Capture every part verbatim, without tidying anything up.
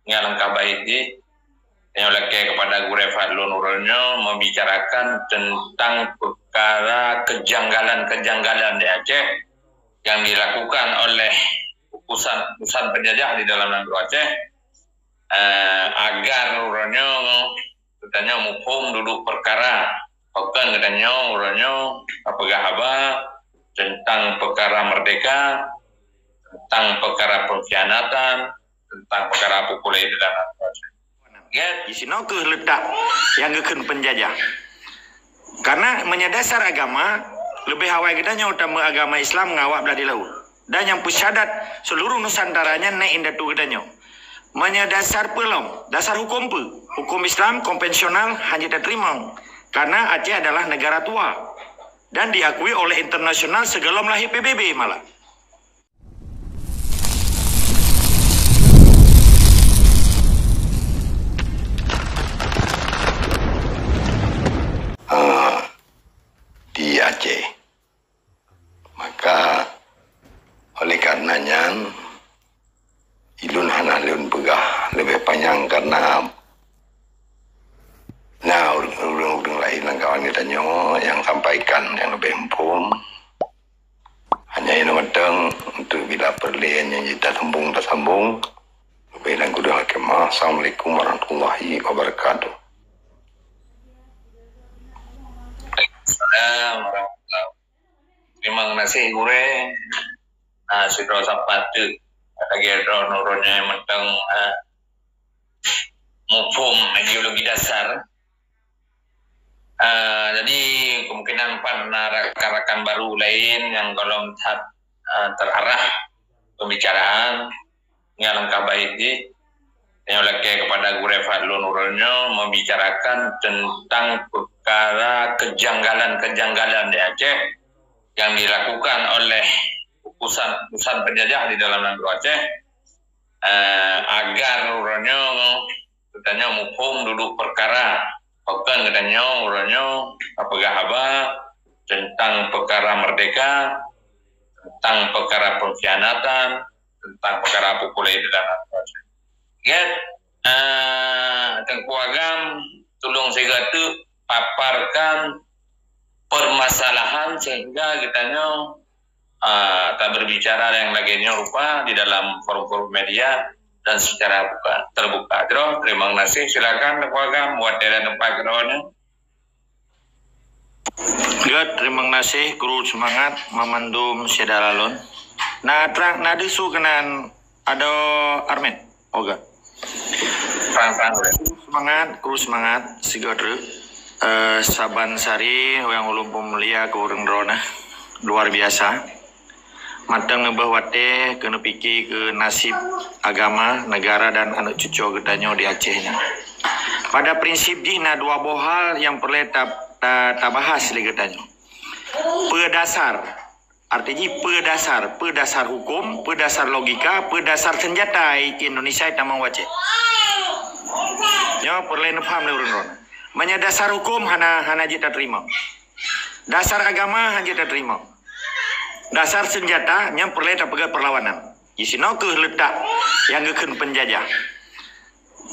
Nyang langkah baik jih, tanyoe lakée keupada gurée Fadlun uroe nyoe membicarakan tentang peukara kejanggalan-kejanggalan di Aceh yang dilakukan oleh utusan-utusan penjajah di dalam nanggroe Aceh, eh, agar uroe nyoe geutanyoe muphom dudoe peukara. Pakon geutanyoe uroe nyoe tapeugah haba tentang peukara merdeka, tentang peukara pengkhianatan, tentang peukara pukul itu dan lain-lain. Di sinoe kheueh leutak nyang geukheun penjajah. Karena meunyoe dasar agama, leubeh awai geutanyoe tameu agama Islam ngon awak blah di laôt. Dan nyang peusyadat seluruh Nusantara nyan nèk indatu geutanyoe. Meunyoe dasar peue lom, dasar huköm peue? Huköm Islam konvensional hana jeuet tateurimong. Karena Aceh adalah negara tua dan diakui oleh internasional sigohlom lahé P B B malah. Ah, di Aceh. Maka, oleh karena nyan, ilôn hana lôn peugah leubeh panyang karena na ureuëng-ureuëng laén lam kawan geutanyoe nyang sampaikan nyang leubeh muphom. Hanya inoe mantong untuk bila peureulée nyang jeuet tasambong, tasambong. Leubeh dan kureueng lakée meu'ah. Assalamualaikum warahmatullahi wabarakatuh. Assalamualaikum warahmatullahi wabarakatuh. Terima kasih gurée. Nah, sidroe sapat teuk lagée droeneuh-droeneuh nyang mantong, eh, muphom ideologi dasar. Eh, jadi kemungkinan pat na rakan-rakan baru lain nyang gohlom that, eh, terarah pembicaraan. Nyang langkah baik jih, tanyoe lakée keupada gurée Fadlun uroe nyoe membicarakan tentang peukara kejanggalan-kejanggalan di Aceh yang dilakukan oleh utusan-utusan penjajah di dalam nanggroe Aceh, eh, agar uroe nyoe geutanyoe muphom dudoe peukara. Pakon geutanyoe uroe nyoe tapeugah haba tentang peukara merdeka, tentang peukara pengkhianatan, tentang peukara pukul itu dan lain-lain. Gét, eh, Teungku Agam, tulông sigoe teuk paparkan permasalahan sehingga geutanyoe, eh, taberbicara nyang lagée nyoe rupa di dalam forum-forum media dan secara buka, terbuka. Jroh, terima kasih. Silakan Teungku Agam, watée dan teumpat keudroe nyoe. Gét, terima kasih, kru seumangat, mamandum syedara lôn. Na trang, na deuh su keunan adoe Armet. Oga. Trang, trang, oga. Kru seumangat, kru seumangat, sigoe treuk. Eh, saban sari, nyang ulôn peumulia keu ureuëng droeneuh. Luar biasa. Mantong neubeuh watée keuneuk pike keu naseb agama, negara dan aneuëk cucoe geutanyoe di Aceh nyan. Pada prinsip jih na dua boh hal nyang peureulée ta-, ta-, tabahas lé geutanyoe. Peue dasar, arti jih peue dasar, peue dasar huköm, peue dasar logika, peue dasar seunjata Indonesia tamong u Aceh. Nyoe peureulée neupaham lé ureuëng droeneuh. Meunyoe dasar huköm hana, hana jeuet tateurimong. Dasar agama hana jeuet tateurimong. Dasar seunjata nyang peureulée tapeugah peurlawanan. Di sinoe kheueh leutak nyang geukheun penjajah.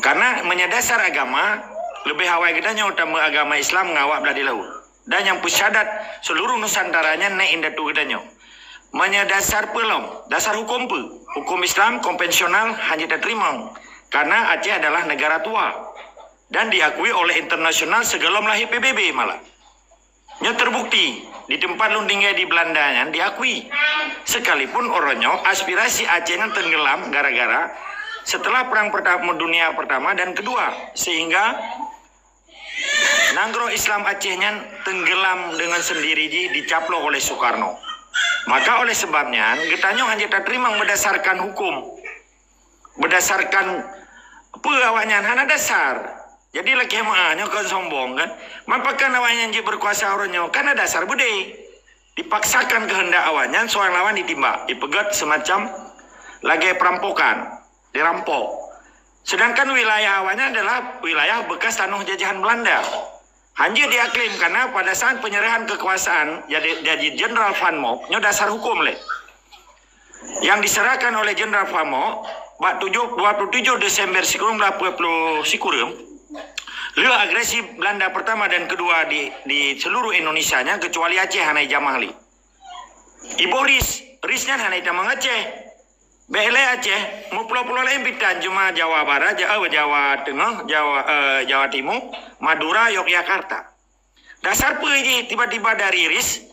Karena meunyoe dasar agama, leubeh awai geutanyoe tameu agama Islam ngon awak blah di laôt. Dan nyang peusyadat seluruh Nusantara nyan nèk indatu geutanyoe. Meunyoe dasar peue lom, dasar huköm peue? Huköm Islam konvensional hana jeuet tateurimong. Karena Aceh adalah negara tua dan diakui oleh internasional sigohlom lahé P B B malah. Nyoe terbukti, di teumpat lôn tinggai di Belanda nyan diakui. Sekalipun uroe nyoe aspirasi Aceh nyan tenggelam gara-gara setelah Perang Pertama, Dunia Pertama dan Kedua, sehingga nanggroe Islam Aceh nyan tenggelam dengan sendiri jih dicaploh oleh Soekarno. Maka oleh sebab nyan, geutanyoe hana jeuet tateurimong berdasarkan huköm. Berdasarkan peue awaknyan hana dasar. Jadi lakée meu'ah nyoe kon sombong kan. Man pakon awaknyan jeuet berkuasa uroe nyoe, kan na dasar beudé. Dipaksakan kehendak awaknyan, seurang lawan ditimbak, dipeugét semacam lagée perampokan, dirampok. Sedangkan wilayah awaknyan adalah wilayah bekas tanoh jajahan Belanda. Hana jeuet diaklim karena pada saat penyerahan kekuasaan jadi, jadi Jenderal Van Mook, nyoe dasar huköm lé. Yang diserahkan oleh Jenderal Van Mook, Bak tujoh, dua puluh tujoh Desember sikureueng blaih peuet ploh sikureueng, lheueh agresi Belanda pertama dan kedua di, di seluruh Indonesia nyan, kecuali Aceh hana ijamah lé. Iboh RIS, RIS nyan hana itamong Aceh. Bék lé Aceh, meupulo-pulo laén pih tan, cuma Jawa Barat, Ja-, eh, Jawa Teungoh, Jawa, eh, Jawa Timu, Madura, Yogyakarta. Dasar peue jih tiba-tiba dari RIS,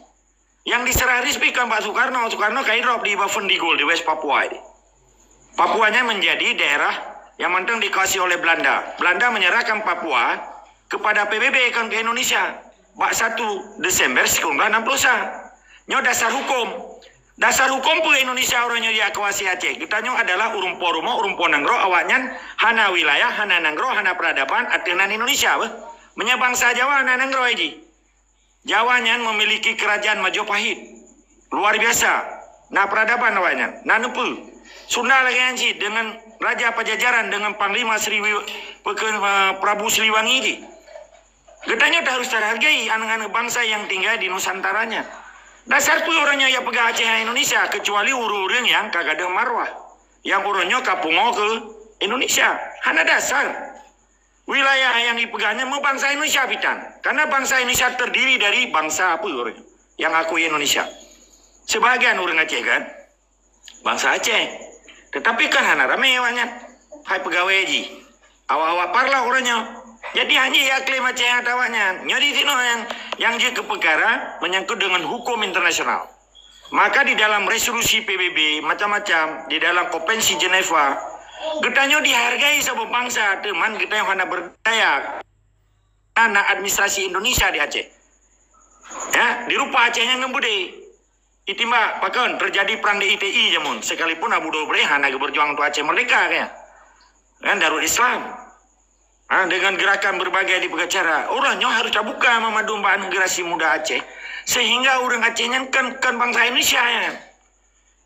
nyang diseurah RIS pih kon bak Soekarno. Soekarno ka idrop di Bovendigul di West Papua. Papua nyan menjadi daerah nyang mantong dikuasai oleh Belanda. Belanda menyerahkan Papua kepada P B B, kon keu Indonesia, bak satu Desember sikureueng blaih enam puluh sa. Nyoe dasar huköm. Dasar huköm peue Indonesia uroe nyoe jikuasai Aceh? Geutanyoe adalah ureuëng po rumoh, ureuëng po nanggroe, awaknyan hana wilayah, hana nanggroe, hana peuradaban ateueh nan Indonesia beuh. Meunyoe bansa Jawa na nanggroe jih. Jawa nyan memiliki kerajaan Majapahit. Luar biasa. Na peuradaban awaknyan. Na neupeu. Sunda lagée nyan cit deungon Raja Pajajaran deungon Panglima Sriwi-, peke-, eh, Prabu Siliwangi jih. Geutanyoe harus tahargai aneuëk-aneuëk bansa nyang tinggai di Nusantara nyan. Dasar peue uroe nyoe jak peugah Aceh nyan Indonesia, kecuali ureuëng-ureuëng nyang ka gadôh marwah, nyang uroe nyoe ka pungo keu Indonesia. Hana dasar. Wilayah nyang jipeugah nyan meu bansa Indonesia pih tan. Karena bansa Indonesia terdiri dari bansa apa uroe nyoe nyang akui Indonesia? Sebahagian ureuëng Aceh kan? Bansa Aceh. Tetapi kan hana ramé awaknyan. Hai peugawée jih. Awak-awak parlok uroe nyoe. Jadi hana jiklaim Aceh ata awaknyan. Nyoe di sinoe nyang, nyang jeuet keu peukara menyangkut dengan hukum internasional. Maka di dalam resolusi P B B macam-macam, di dalam konvensi Geneva, geutanyoe dihargai saboh bansa, teuma geutanyoe hana berdaya. Na administrasi Indonesia di Aceh. Ya, dirupa Aceh nyan ngon beudé. Itimbak, pakon terjadi perang di I T I jameun, sekalipun Abu Dobre hana geuberjuang untuk Aceh merdeka, kan? Kan Darul Islam. Ha, dengan gerakan berbagai dipeugah cara. Uroe nyoe harus tabuka mandum bak generasi muda Aceh. Sehingga ureuëng Aceh nyan kan, kan bansa Indonesia nyan.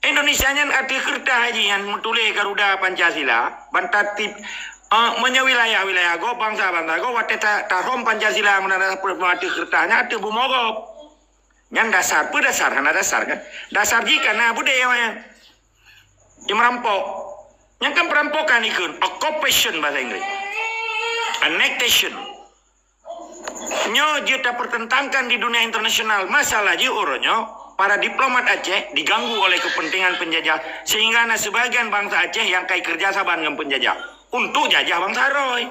Indonesia nyan ateueh keureutah jih nyang meutuléh Garuda Pancasila, ban tatib, eh, meunyoe wilayah-wilayah gob, bansa-bansa gob, watée ta-, tahom Pancasila meunan ateueh keureutah nyan ateueh bumoe gob. Nyan dasar, peue dasar? Hana dasar kan? Dasar jih kana beudé awaknyan. Jimerampok. Nyan kan perampokan ikheun, occupation bahasa Inggris. Annexation. Nyoe jeuet tapertentangkan di dunia internasional. Masalah jih uroe nyoe, para diplomat Aceh diganggu oleh kepentingan penjajah, sehingga na sebagian bansa Aceh nyang kai keureuja saban ngon penjajah untuk jajah bansa droe.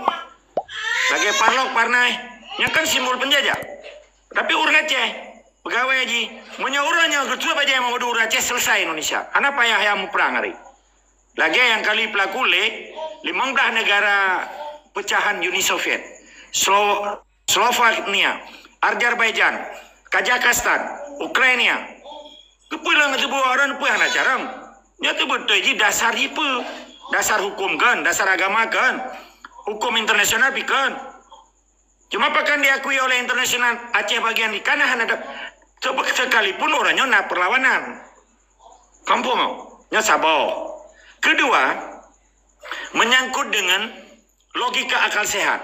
Lagée Parlok Parnaeh, nyan kan simbol penjajah. Tapi ureuëng Aceh, peugawée jih, meunyoe uroe nyoe geutuek bajée Muhammad ureuëng Aceh, selesai Indonesia. Hana payah nyang muprang hari. Lagée nyang kali peulaku lé limong blaih negara pecahan Uni Soviet, Slo-, Slovenia, Azerbaijan, Kazakhstan, Ukraina. Keupeue lôn teupeue orang peue hana carông? Nyoe teubeutôi jih dasar jih peue? Dasar huköm kan, dasar agama kan, huköm internasional pih kan. Cuma pakon diakui oleh internasional Aceh bagian di kana hana ada, se-, sekalipun uroe nyoe na perlawanan. Kampung nyoe saboh. Kedua, menyangkut dengan logika akal sehat.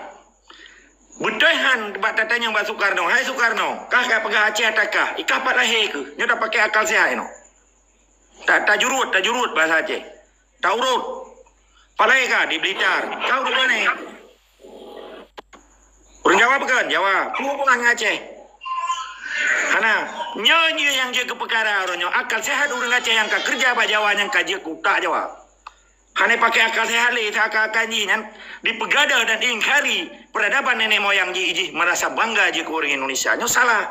Beutôi han bak tatanyong bak Soekarno, "Hai Soekarno, kah ka peugah Aceh ata kah? Ikah pat lahé keuh? Nyoe tapakai akal sehat inoe." Ta-, tajurut, tajurut bahasa Aceh. Taurut. Pat lahé kah? Di Blitar. Kah ureuëng mana? Ureuëng Jawa bukan? Jawa. Peue hubungan ngon Aceh? Hana. Nyoe, nyoe nyang jeuet keu peukara uroe nyoe. Akal sehat ureuëng Aceh nyang ka keureuja bak Jawa, nyang ka jeuet keu utak Jawa. Hana pakai akal sehat lé, seakan-akan jih nyan dipeugadôh dan ingkari peradaban nenek moyang jih, jih merasa bangga jih keu ureuëng Indonesia. Nyoe salah.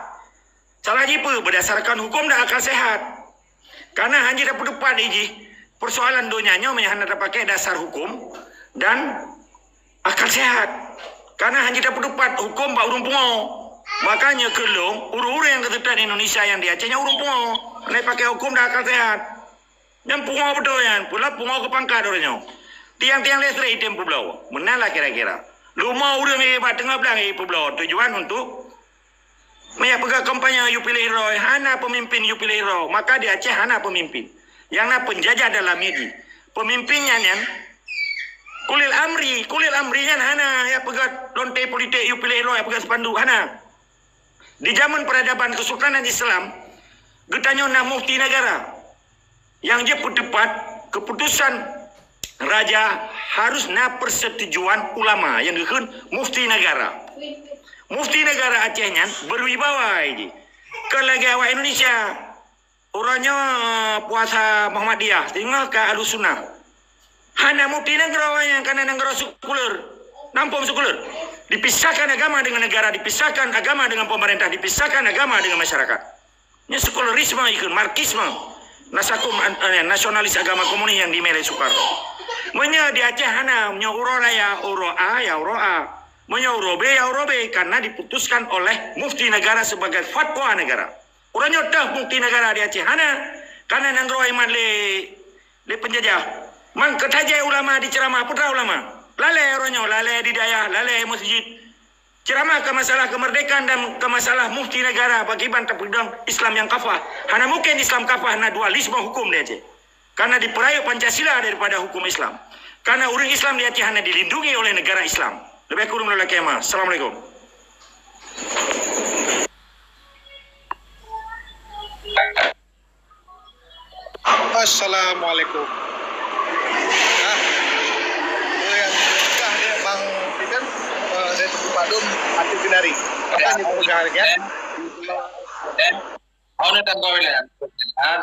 Salah jih peue? Berdasarkan huköm dan akal sehat. Karena hana jiteupeue tepat jih persoalan donya nyoe meunyo hana tapakai dasar huköm dan akal sehat. Karena hana jiteupeue tepat huköm bak ureuëng pungo. Makanya keu lôn, ureuëng-ureuëng nyang geuseutôt Indonesia nyang di Aceh nyan ureuëng pungo. Hana pakai huköm dan akal sehat. Nyang pungo beutôi nyan, pula pungo keu pangkat uroe nyoe. Tiang-tiang listrik item peubloe. Meunan lah kira-kira. Rumoh ureuëng bak teungoh blang ipeubloe tujuan untuk Meunyo peugah kampanye yue piléh droe, hana peumimpén yue piléh droe, maka di Aceh hana peumimpén. Nyang na peunjajah dalam miet jih. Peumimpén nyan, nyan ulil amri, ulil amri nyan hana, ya peugah lonte politik yue piléh droe, ya peugah spanduk, hana. Di jameun peradaban Kesultanan Islam, geutanyoe na mufti negara nyang jeuet peuteupat keuputusan raja harus na persetujuan ulama nyang geukheun mufti negara. Mufti negara Aceh nyan berwibawa jih. Kon lagèe awak Indonesia. Uroe nyoe puasa Muhammadiyah, teungoh ka Ahlussunnah. Hana mufti nanggroe nyang kana nanggroe sekuler. Nampung sekuler. Dipisahkan agama dengan negara, dipisahkan agama dengan pemerintah, dipisahkan agama dengan masyarakat. Nyoe sekularisme ikheun, Marxisme. Nasakum an-, eh, nasionalis agama komunis nyang dimé lé Soekarno. Meunyoe di Aceh hana, meunyoe uroe raya, uroe A, ya uroe A. Meunyoe uroe B, ya uroe B, karena diputuskan oleh mufti negara sebagai fatwa negara. Uroe nyoe teuh mufti negara di Aceh hana, karena nanggroe iman lé, lé penjajah. Man keutajai ulama diceramah, putra ulama. Lalé uroe nyoe, lalé di dayah, lalé masjid. Ceramah ke masalah kemerdekaan dan ke masalah mufti negara bagi ban tapeudong Islam yang kafah. Hana mungkin Islam kafah na dualisme hukum di Aceh. Karena diperayot Pancasila daripada hukum Islam. Karena ureuëng Islam di Aceh hana dilindungi oleh negara Islam. Lebih kurang lelaki Assalamualaikum. Assalamualaikum. Ah, tu yang peugah dia Bang Steven, eh, dari Teungku Padum, Atik Kendari. Apa ni peugah lagi, ya? Oh, ni tanggapan dia. Ah,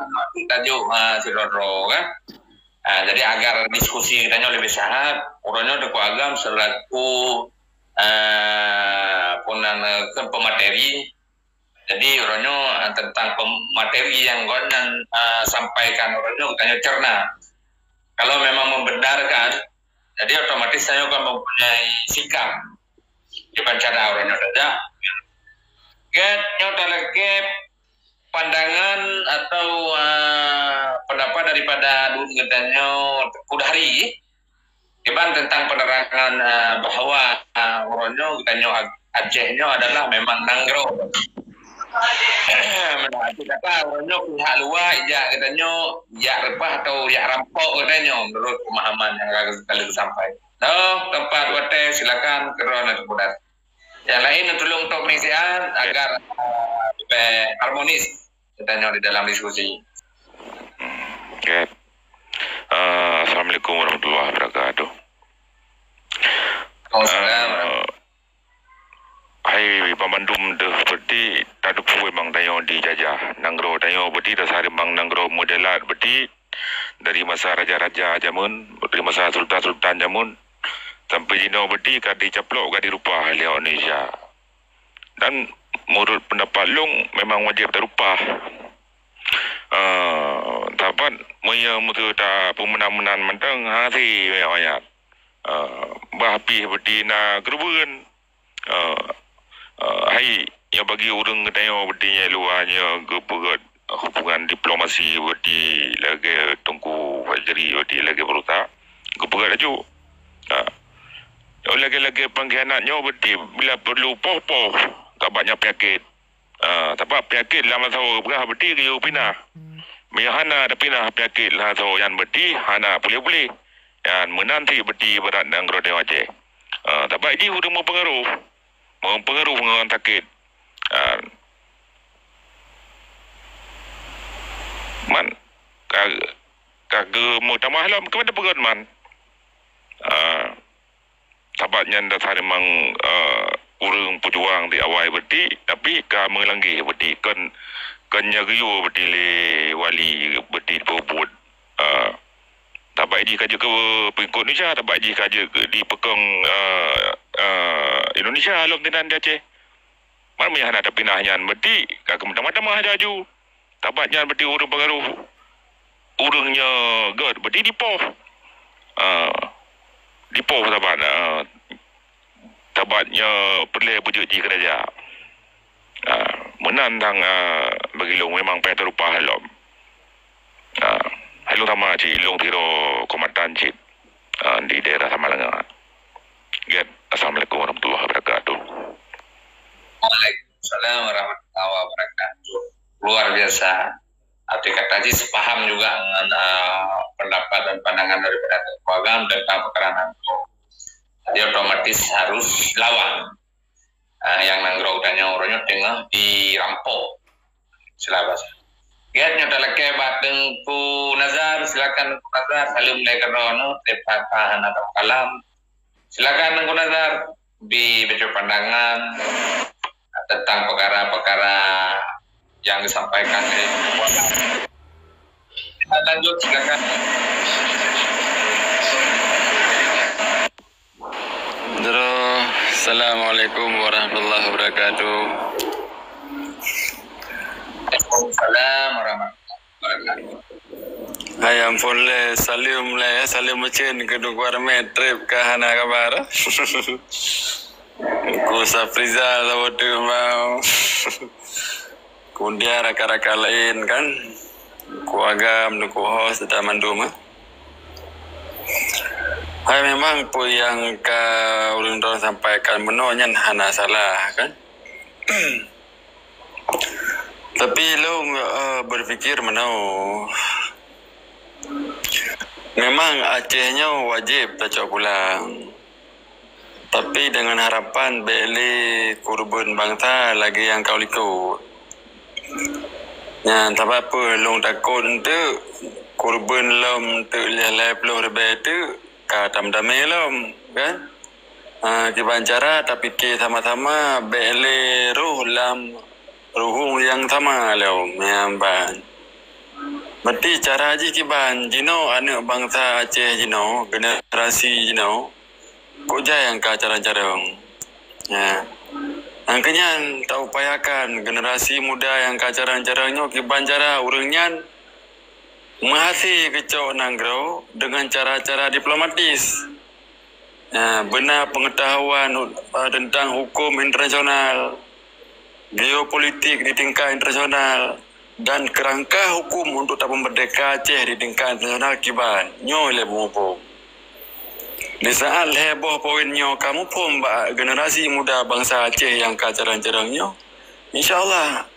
tajuk, ah, sidroe-droe, kan? Ah, jadi agar diskusi kita nyoe lebih sehat, uroe nyoe Teungku Agam selaku, ah, pun, ah, kan pemateri, jadi, uroe nyoe, eh, tentang pem-, materi nyang gobnyan, eh, sampaikan uroe nyoe, geutanyoe cerna. Kalau memang membenarkan, jadi otomatis tanyoe kan mempunyai sikap di pancara uroe nyoe saja. Gét nyoe talakée pandangan atau, eh, pendapat daripada geutanyoe Teungku Dahri. Kiban teuntang penerangan, eh, bahwa, eh, uroe nyoe geutanyoe Ac-, Aceh nyoe adalah memang nanggroe. Meunan arti kata uroe nyoe pihak luwa ijak geutanyoe, ijak reubah atau ijak rampok geutanyoe menurut pemahaman nyang ka lheueh sampai. Noh, teumpat watée silakan keudroe na seubudan. Nyang laén neutulông tok misian agar, eh, leubeh harmonis geutanyoe di dalam diskusi. Hmm, oke. Eh, Assalamualaikum warahmatullahi wabarakatuh. Waalaikumsalam. Eh, hai, banmandum deuh, berarti tateupeue memang tanyoe dijajah. Nanggroe tanyoe berarti dasar memang nanggroe mudarat, berarti dari masa raja-raja jameun, dari masa sultan-sultan jameun, sampai jinoe berarti ka dicaplok, ka dirupah lé Indonesia. Dan menurut pendapat lôn, memang wajéb tarupah. Eh, saban meunyoe meuteue tapeumeunan-meunan mantong, hase meunan. Eh, bah pih berarti na keureubeuen. Eh, eh, hai, nyang bagi ureuëng geutanyoe berarti nyang luwa nyoe geupeugét hubungan diplomasi berarti lagée Teungku Fajri berarti lagée beureuta geupeugét laju. Ha. Lagée-lagée pengkhianat nyoe berarti bila perlu poh-poh ka banyak penyakit. Ah, sabab penyakit lam asoe geupeugah berarti geuyue pinah. Meunyoe hana tapinah penyakit lam asoe nyan berarti hana puléh-puléh. Nyan meunan cit berarti ibarat nanggroe Aceh. Ah, sabab jih ureuëng meupeungaruh. Meupeungaruh ngon sakét. Ah. Man ka, ka geumeutamah lom keupada peugét man. Ah. Sabab nyan dasar memang, eh, ureuëng peujuang di awai berarti, tapi ka meulanggeh berarti, kon, kon nyan geuyue berarti lé wali berarti peubuet. Eh, sabab jih ka jeuet keu peuikot Indonesia, sabab jih ka jeuet dipeukong, eh, eh, Indonesia lom dinan di Aceh. Man meunyo hana tapinah nyan berarti ka keumeudamah-damah laju. Sabab nyan berarti ureuëng peungaruh, ureuëng nyoe gét berarti dipoh. Ah, dipoh sabab, ah, sabab nyoe peureulée beujeuet jih keuraja. Ah, meunan sang, ah, bagi lôn memang payah tarupah lom. Ah, hai lôn sama cit, lôn sidroe komandan cit, ah, di daerah Samalanga. Gét, Assalamualaikum warahmatullahi wabarakatuh. Waalaikumsalam warahmatullahi wabarakatuh. Luar biasa. Arti kata jih sepaham juga dengan, ah, pendapat dan pandangan daripada Teungku Agam tentang perkara nanggroe. Jadi otomatis harus lawan. Ah, nyang nanggroe geutanyoe uroe nyoe teungoh dirampok. Istilah bahasa. Gét nyoe talakée bak Teungku Nazar, silakan Teungku Nazar, saleuem lé keudroe nyoe, teuma hana kalam. Silakan Teungku Nazar, bi bacut pandangan tentang peukara-peukara nyang disampaikan lé Teungku Nazar. Lanjut, silakan. Assalamualaikum warahmatullahi wabarakatuh. Waalaikumsalam warahmatullahi wabarakatuh. Hai ampôn lé, saleuem lé, saleuem meucen keu Teungku Armet, trép ka hana kabar. Ku Safrizal saboh teuk mau. Kemudian rakan-rakan laén kan, Teungku Agam, Teungku Hos, dan mandum, eh. Hai, memang peue nyang ka ureuëng droe sampaikan meunoe nyan hana salah kan. Tapi lôn, eh, berpikir meunoe. Memang Aceh nyoe wajéb tacok pulang. Tapi dengan harapan bék lé kurban bansa lagée nyang ka likot. Nyan sabab peue lôn takot eunteuk kurban lom eunteuk lhée ploh ribée teuk ka tamdamé lom, kan? Ha, kiban cara tapike sama-sama bék lé roh lam ruhueng nyang sama lom, nyan ban. Berarti cara jih kiban, jinoe aneuëk bansa Aceh jinoe, generasi jinoe, kok jai nyang ka carong-carong. Ya. Nyang keunyan taupayakan generasi muda nyang ka carong-carong nyoe kiban cara ureuëng nyan meuhase keucok nanggroe deungon cara-cara diplomatis. Ya, beuna peungeutahuan, eh, teuntang huköm internasional, geopolitik di tingkat internasional, dan keurangka huköm untuk tapeumeurdeka Aceh di tingkat internasional kiban. Nyoe lé muphom. Di saat lhée boh poin nyoe ka muphom bak generasi muda bansa Aceh nyang ka carong-carong nyoe, insya Allah,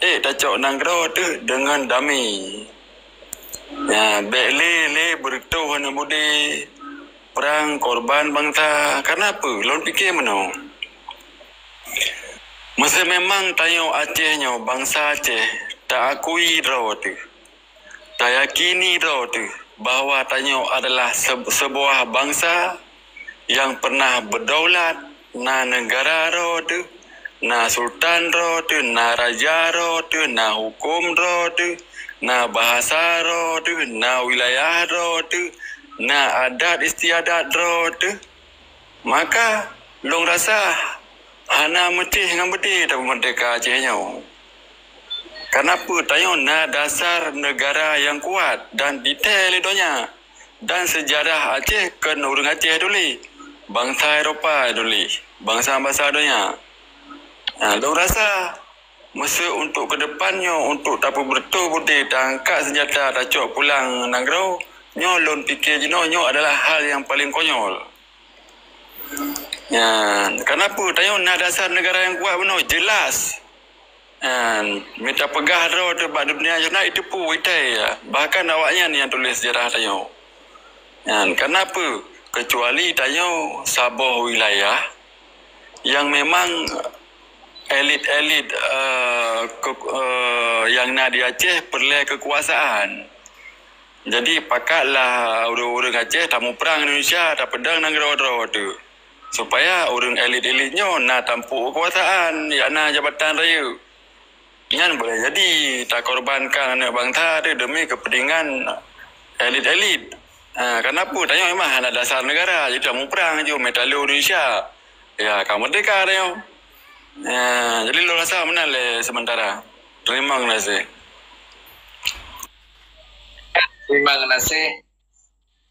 eh, tacok nanggroe teuh deungon damé. Ya, bék lé, lé beureutoh aneuëk mudé, prang, korban bansa. Karena peue? Lôn pike meunoe. Meusé memang tanyoe Aceh nyoe, bansa Aceh, taakui droe teuh, tayakini droe teuh bahwa tanyoe adalah se-, seubuah bansa nyang pernah beudaulat, na neugara droe teuh, na sultan droe teuh, na raja droe teuh, na huköm droe teuh, na bahasa droe teuh, na wilayah droe teuh, na adat istiadat droe teuh. Maka, lôn rasa hana meucéh ngon beudé tapeumeurdeka Aceh nyoe. Karena peue? Tanyoe na dasar neugara nyang kuat dan ditée lé donya. Dan seujarah Aceh kon ureuëng Aceh tuléh, bansa Eropa tuléh, bansa-bansa donya. Nah, lôn rasa meusé untuk keudepan nyoe, untuk tapeubeureutoh beudé, taangkat seunjata, tacok pulang nanggroe, nyoe lôn pike jinoe nyoe adalah hal nyang paleng konyol. Nyan, kenapa? Tanyoe na dasar neugara nyang kuat bunoe, jelas. Nyan, mita peugah droe teuh bak dunia jih na iteupeue itai ya. Bahkan awaknyan nyang tuléh sejarah tanyoe. Nyan, kenapa? Kecuali tanyoe saboh wilayah nyang memang elit-elit, eh, ke-, eh, nyang na di Aceh peureulée keukuasaan. Jadi, pakatlah ureuëng-ureuëng Aceh tamuprang Indonesia, tapeudong nanggroe droe teuh, supaya ureuëng elit-elit nyoe na tampok keukuasaan, yakna jabatan rayeuk. Nyan boleh jadi takorbankan aneuëk bansa teuh demi keupeuntingan elit-elit. Ha, kenapa? Tanyoe memang hana dasar neugara, jadi tamuprang ju meutalô Indonesia. Ya, ka meurdeka tanyoe. Ya, jadi lôn rasa meunan lé sementara. Terima kasih. Terima kasih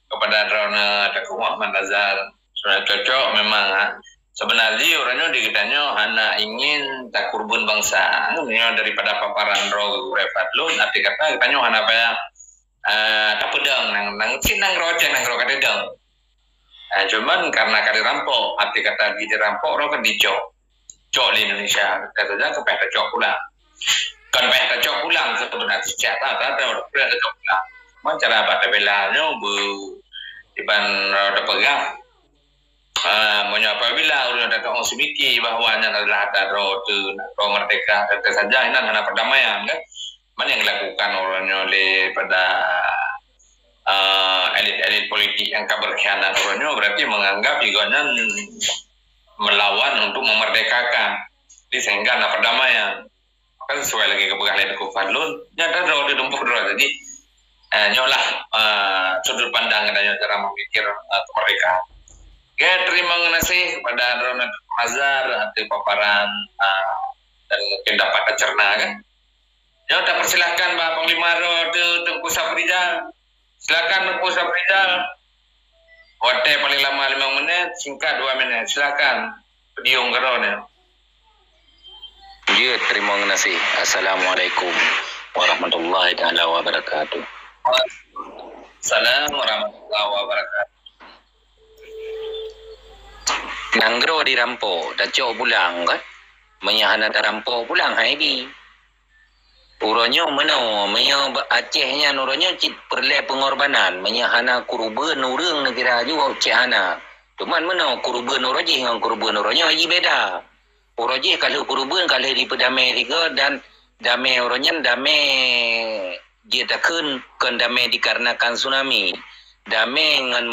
kepada droeneuh Teungku Muhammad Nazar. Sebenarnya cocok memang, ha. Sebenarnya orang nyoe di kita nyoe hana ingin takurban bangsa. Nyoe daripada paparan droe gurée Fadlun, arti kata kita nyoe hana payah, eh, tapeudong nang, nang cit nanggroe Aceh nanggroe ka teudong. Eh, cuman karena ka dirampok, arti kata di dirampok, roh kan dicok. Cok di Indonesia, kata saja ke payah tacok pulang. Kan payah tacok pulang sebenarnya, sejak tak ada, tak ada, tak ada tacok pulang. Cuma cara bak tabela nyoe bu, iban, eh, tapeugah. Ah, meunyoe apabila ureuëng datang seumiké bahwa nyan adalah ata droe teuh, nak droe merdeka, kata saja, inan hana perdamaian, kan? Mana yang dilakukan orang nyoe oleh pada uh, elit-elit politik yang ka berkhianat orang nyoe berarti menganggap juga nyan melawan untuk memerdekakan. Jadi sehingga ada perdamaian. Kan sesuai lagi kepegang oleh Teungku Fadlun, nyata droe di tumpuk droe tadi. Uh, nyolah uh, sudut pandang dan cara memikir uh, kemerdekaan. Oke, terima kasih kepada Ronald Mazhar atas paparan uh, dan mungkin dapat dicerna kan. Nyoe tapersilahkan bak Panglima Roh Teungku Safrizal. Silakan Teungku Safrizal. Watèe paling lama lima menit, singkat dua menit. Silakan. Podium keudroe nyoe. Ya, terima kasih. Assalamualaikum warahmatullahi taala wabarakatuh. Salam warahmatullahi wabarakatuh. Nanggroe dirampok, tacok pulang kan? Meunyoe hana tarampok pulang hai bi. Uroe nyoe meunoe, meunyoe Aceh nyan uroe nyoe cit peureulèe peungorbanan, meunyoe hana keureubeuen ureueng neugara ju cit hana. Cuman meunoe keureubeuen uroe jih ngon keureubeuen uroe nyoe jibeda. Uroe jih ka lheueh keureubeuen, ka lheueh dipeudamé sigoe dan damé uroe nyan damé jeuet takheun kon damé dikarenakan tsunami. Damé ngon